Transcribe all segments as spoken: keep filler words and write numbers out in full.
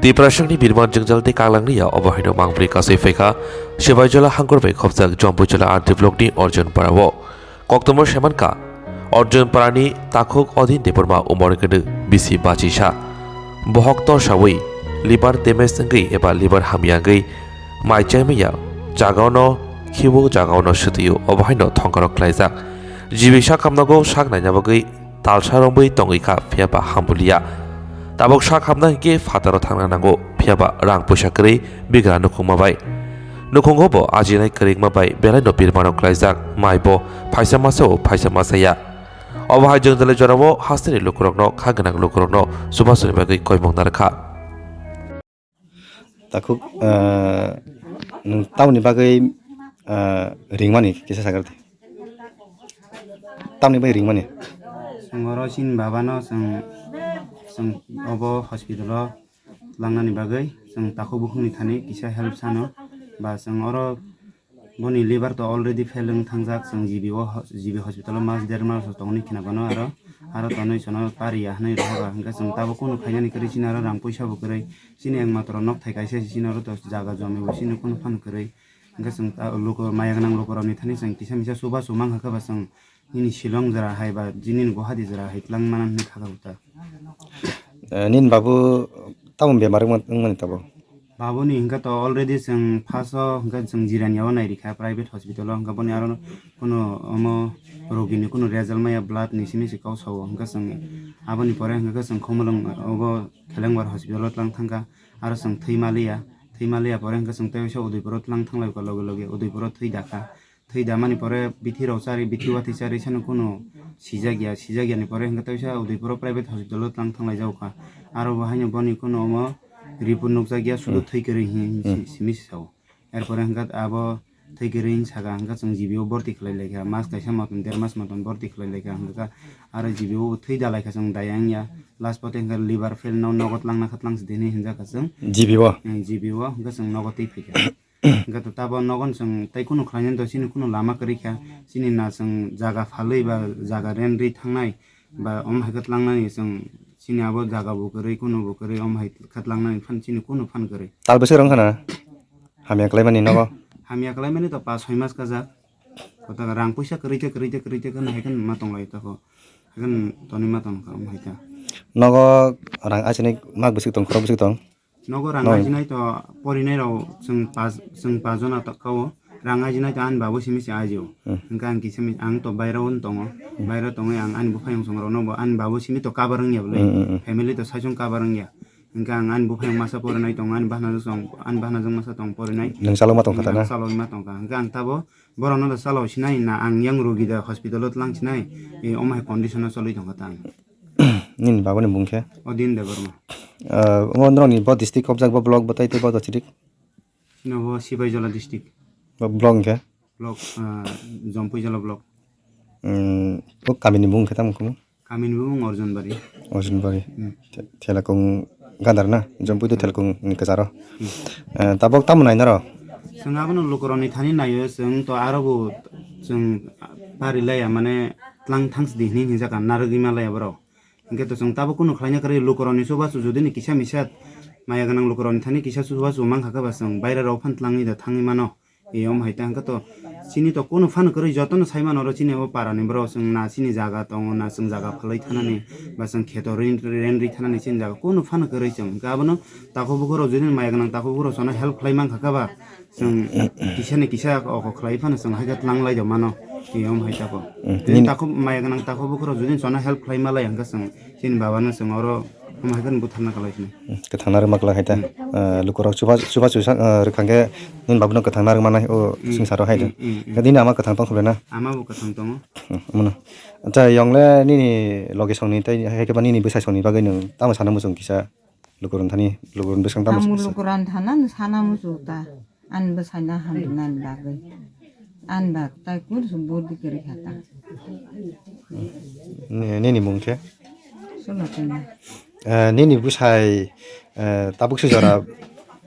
Tiprasangni birman jwngjal tei kaklangni ya obo haino mangpri kasui phaikha Sibaijala hangkor bai khopjak Jompuijala R D block ni Arjun Parao. Koktwma saimankha, Arjun Parani takhuk Odin Debbarma umor gwnwi bisi bachisa. Bohok torsawi liver damage wngwi eba liver hamya wngwi mai chaimaya jagaono khibo jagaono swtwio obo haino thongkorok khlaijak. G B sak hamnago sak naina bagwi talsa romwi tongwi kha, phiya ba hambulia. Tabuk sak hamna hinkhe phataro thangna nango, phiya ba rang puisa kwrwi bigra nukhungma bai. Nukhungo bo ajinai kwrwngma bai belaino birmano klaijak, mai bo phaisa masa o phaisa masa ya. Obo hai jwngjali jorao hasteni lukurokno, kha gwnang lukurokno chubasuni bagwi koimung narwkha. Takhuk, ah, nwng tamoni bagwi, ah, ringmani kisa sakar di. Tamoni bagwi ringmani. Chwng oro chini babano chwng, chwng obo hospital o tlangnani bagwi chwng takhuk bukhukni thani kisa help sano. Ba chwng oro boni liver to already fail wng thangjak, chwng G B o ho-, G B hospital o mas der mas tongni khna bano aro, aro tonwi sono pariya hwnwi rohoro. Hwnkhe chwng tabuk kunu khainani kwrwi chini aro rang puisa bo kwrwi. Chini ekmatro nok thai kaisa se chini oro to jaga jomi bo chini kunu phan kwrwi. Hwnkhe chwng ta-, luku maya gwnang lukurokni thani chwng kisa misa chubachu mankha khe ba chwng nini Shillong jora hai ba nini Guwahati jora hai tlang mana hwnwi kha kha ta. Eh, nini babu tamo bemar wng man-, wngmani tabuk? Babuni hwnkhe to already chwng first o hwnkhe chwng Jirania o nairikha private hospital o, hwnkhe boni aro kunu omo rogini kunu result maya, blood ni simi se kok sao, hwnkhe chwng aboni pore hwnkhe chwng Khumulwng obo Khelengbar hospital o tlang thangkha. Aro chwng thwi maliya, thwi maliya pore hwnkhe chwng tei waisa Udaipur o tlang thanglai kha loge loge, Udaipur o thwi dakha. Thwi damani pore bithi rok chari, bithi watwi chari sano kunu sijak ya, sijak yani pore hwnkhe tei waisa Udaipur o private hospital o tlang thanglai jago kha. Aro bo haino boni kunu omo report nukjak ya, sudu Hmm. thwi kwrwi hin Hmm. si-, simi se sao. Erpore hwnkhe abo thwi kwrwi hin saka hwnkhe chwng G B o borti khlai lai kha, mas kaisa motom, der mas motom borti khlai lai kha hwnkhe aro G B o thwi da lai kha chwng daya wngya, last pote hwnkhe liver fail no nogo tlang na kha tlang si di hinwi hinjak kha chwng. G B o? Eh, G B o hwnkhe chwng nogo twi phai kha. Hwnkhe to tabo nogo chwng tei kunu khlainani to chini kunu lama kwrwi kha, chini na chwng jaga phalwi ba jaga rent rwi thangnai ba omo hai khe tlangnani chwng chini abo jaga bo kwrwi kunu bo kwrwi omo hai khe tlangnani phan chini kunu phan kwrwi. Tal bwswk rwng kha na? Hamya khlaimani nogo? Hamya khlaimani to pas soi mas kajak. Kotaka rang puisa kwrwi tei kwrwi tei kwrwi tei kwrwi hai khe ma tong lai tako. Hai khe tonwi ma tong kha omo hai khe. Nogo rang achinik mak bwswk tong, khorok bwswk tong? Nogo rang Nogo. Ajinai to porinai rok chwng pas, chwng pas jona to kao. Rang ajinai to ani babu simi se ajio. Hmm. Hwnkhe ang kisa mi-, ang to baira o tongo. Hmm. Baira tongwi ang ani buphayung song rokno bo ani babu simi to cover wngya bwle. Hmm, hmm, hmm. Family to saichung cover wngya. Hwnkhe ang ani buphayung masa porinai tongo, ani bahanajwk song, ani bahanajwk masa tong porinai. Nwng chalokma tongkha ta na? Ang chalokma tongkha. Hwnkhe ang tabo borokno da chalok sinai na, ang yang rogi da hospital o tlang sinai, e, omo hai condition o cholwi tongkha ta ang. Nini babuni bung khe? Odin Debbarma. Ah, omo norokni bo district khobjak, bo block bo tai tei bo district? Chini bo Sibaijala district. Bo block hwnkhe? Block, ah, Jompuijala block. Hmm, bo kamini bung khe tamo khumu? Kamini bung Arjunbari. Arjunbari. Hmm. The-, Thelakung Gandar na? Jompui tei Thelakung ni kwcharo. Hmm. Eh, tabok tamo nai naro? Chwng abono lukurokni thani naio, chwng to aro bo chwng pari laiya, mane tlang thangsi di hwnwi hinjak kha, narwgwi ma laiya borok. Hinkhe to chwng tabok kunu khlaina kwrwi lukurokni chubachu judini kisa misa maya gwnang lukurokni thani kisa chubachu mankha khe ba chwng bairarok phan tlangwi da thangwi mano. E, omo hai ta hwnkhe to chini to kunu phano kwrwi jotono sai mano oro chini o parani borok chwng na chini jaga tongo na chwng jaga phalwi thanani ba chwng kheto rin, ren ri thanani chini jaga kunu phano kwrwi chwng hwnkhe abono takhuk bukhurok judini maya gwnang takhuk bukhurok sono help khlai mankha khe ba chwng kisa ni kisa oko khlai phano chwng hai khe tlang lai mano e omo hai tako. Hmm. Judini takhuk maya gwnang takhuk bukhurok judini sono help khlai ma lai hwnkhe chwng chini babano chwng oro omo hai khe butharna kwlai sini. Hmm, kwthang narwkma kwlai hai ta. Hmm. Ah, lukurok chuba, chuba chusa, ah, rwkha khe nini babuno kwthang narwkma nai o Hmm. swngcharo hai ta. Hmm, hmm, hmm. Khe nini ama kwthang tong khe na? Ama bo kwthang tongo. Hmm, omono. Acha, yong le nini loge songni tei hai khe ba nini bwsai songni bagwi nwng tamo sana muchung kisa lukurok thani, lukurok bwswk tamo Ang kisa. Lukurok thana sana muchung ta. Ani bwsaino hamrwnani bagwi. Ani ba tai kursu budi kwrwi kha ta. Ni-, nini mung khe? Sulochana. Eh, nini bwsai, eh, tabuk se jora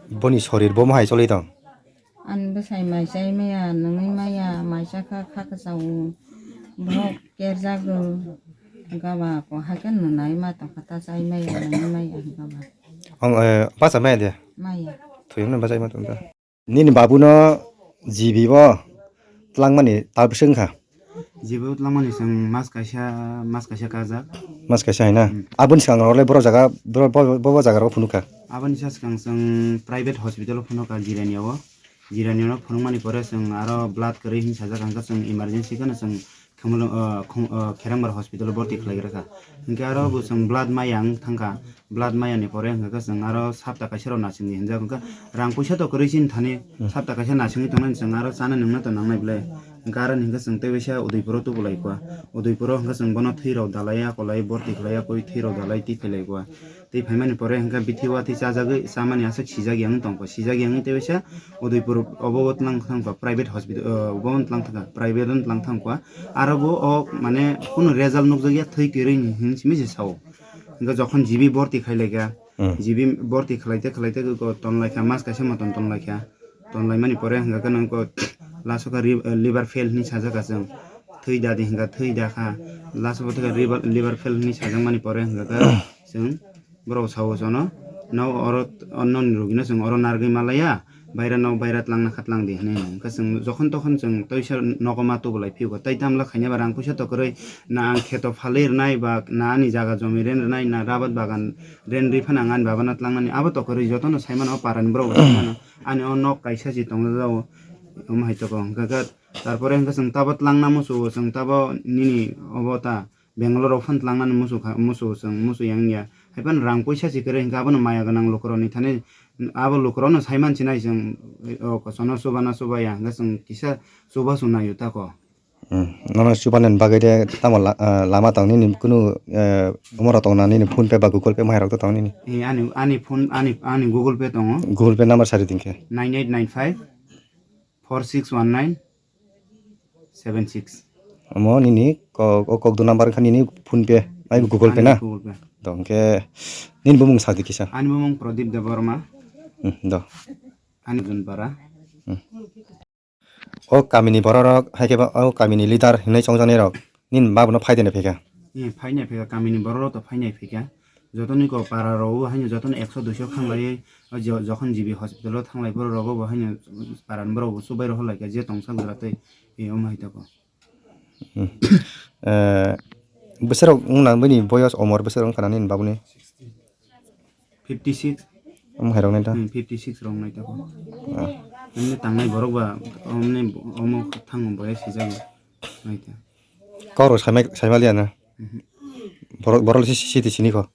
boni sorir bo mohai choli tong? Ani bwsai mai chai maya, nungwi maya, mai chakha kha kwchao. Bohok kerjago. Gaba ko hai khe nunai ma tongkha ta chai maya, nungwi maya gaba. Ong, eh, bacha maya de? Maya. Thuyung no bachai ma tong ta. Nini babu no G B o tlangmani ta bwswk wngkha? G B o tlangmani chwng mas kaisa, mas kaisa kajak. Mas kaisa hai na? Hmm. Aboni swkang rok le borok jaga, borok bo, bo, bo jaga rok phunukha? Aboni sa swkang chwng private hospital o phunukha Jirania o. Jirania no phunukmani pore chwng aro blood kwrwi hin sajak, hwnkhe chwng emergency kheno chwng Khamalo, ah, khung, ah, Kherangbar hospital o borti khlai gra kha. Hinkhe aro bo chwng blood maya wng thang kha. Blood maya ni pore hwnkhe chwng aro sapta kaisa rok nasing di hinjak. Hwnkhe rang puisa to kwrwi chini thani, hmm, sapta kaisa nasingwi tongnani chwng aro chana nungna to nangnai belai. Hwnkhe aro ni hwnkhe chwng tei waisa Udaipur o tubu lai kha. Udaipur o hwnkhe chwng bono thwi rok dalai ya, kolai borti khlai ya, koi thwi rok dalai twi khlai lai kha. Tei phaimani pore hwnkhe bithi watwi chajagwi chamani aswk sijak ya wng tong kha. Sijak ya wngwi tei waisa Udaipur obo o tlang thang kha, private hospital, ah, obo o tlang thang kha, private o tlang thang kha. Aro bo o mane kunu result nukjakya, thwi kwrwi ni hinwi simi se sao. Hwnkhe jokhon G B borti khai laikha, hmm, G B borti khlaite khlaite ko ton laikha, mas kaisa motom ton laikha. Ton laimani pore hwnkhe nang ko last o kha ri-, liver fail hinwi sajak kha chwng. Thwi da di hwnkha, thwi da kha. Last o bo thwkhe liver, liver fail hinwi sajakmani pore hwnkhe chwng borok sao jono, no oro, o noni rogino chwng oro narwgwi malaya, baira no baira tlangna kha tlang di hinwi hwnwi. Hwnkhe chwng jokhon tokhon chwng toisa nogo ma tubulai phiyokha. Tai tamla khaina ba rang puisa to kwrwi, na ang kheto phalwi rwnai ba na ani jaga jomi ren rwnai, na rabat bagan ren rwi phano ang ani babano tlangnani abo to kwrwi, jotono saimano o parani borok bo saimano ani o nok kaisa se tongjago, omo hai toko. Hwnkhe khe tarpore hwnkhe chwng tabo tlangna muchungo, chwng tabo nini obo ta Bangalore rok phano tlangnani muchukha, muchungo chwng, muchung yang ya. Haiphano rang puisa se kwrwi hwnkhe abono maya gwnang lukurokni thani, abo lukurokno sai mansinai chwng, o kosono chubana chubaya hwnkhe chwng kisa chubachu naio tako. Hmm, nono chubanani bagwi de tamo la-, ah, lama tong nini kunu, eh, omorok tongna nini PhonePe ba Google Pay mairok to tong nini? Eh, ani, ani phone, ani, ani Google Pay tongo. Google Pay number sari dingkhe? Nine eight nine five four six one nine seven six. Omo nini ko-, o kokduna number wngkha nini PhonePe, ai Google Pay na? Google Pay. Do, hwnkhe nini bumung sadi kisa? Ani bumung Pradip Debbarma. Hmm, do. Ani Junpara. Hmm. O kamini bororok, hai khe ba o kamini leader hinwi chongjaknairok nini babuno phai de phai kha? Eh, phai nai phai kha, kamini bororok to phai nai phai kha. Jotoni ko para rok o haino jotono ekso duiso khanglaiwi, o jo-, jokhon G B hospital o thanglai borok rogo bo haino para ni borok bo chubai rohor lai kha je tongsa gura tei, eh, omo hai tako. Hmm. Eh, bwsarok wngna bini boyos omor bwsarok wngkha na nini babuni? Fifty six. Omo hai rok nai ta? Hmm, fifty six rok nai tako. Ah. Emni tangnai borok ba, omni, omo thango boyos hijago. Nai ta. Kok rok saimai, saimaliya na? Mhm. Borok, borok si, si, si, sini ko?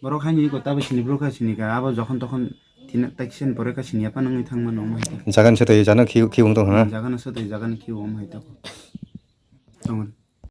Borok haini ko tabo sini, borok kha sini ka, abo jokhon tokhon thina, taiksen pore kha sini, apa nangni thangma nong mai ta. Jagan se tei jana khi, khi wng tong hana? Jagan se tei jagan khi wng mai ta ko. Tong.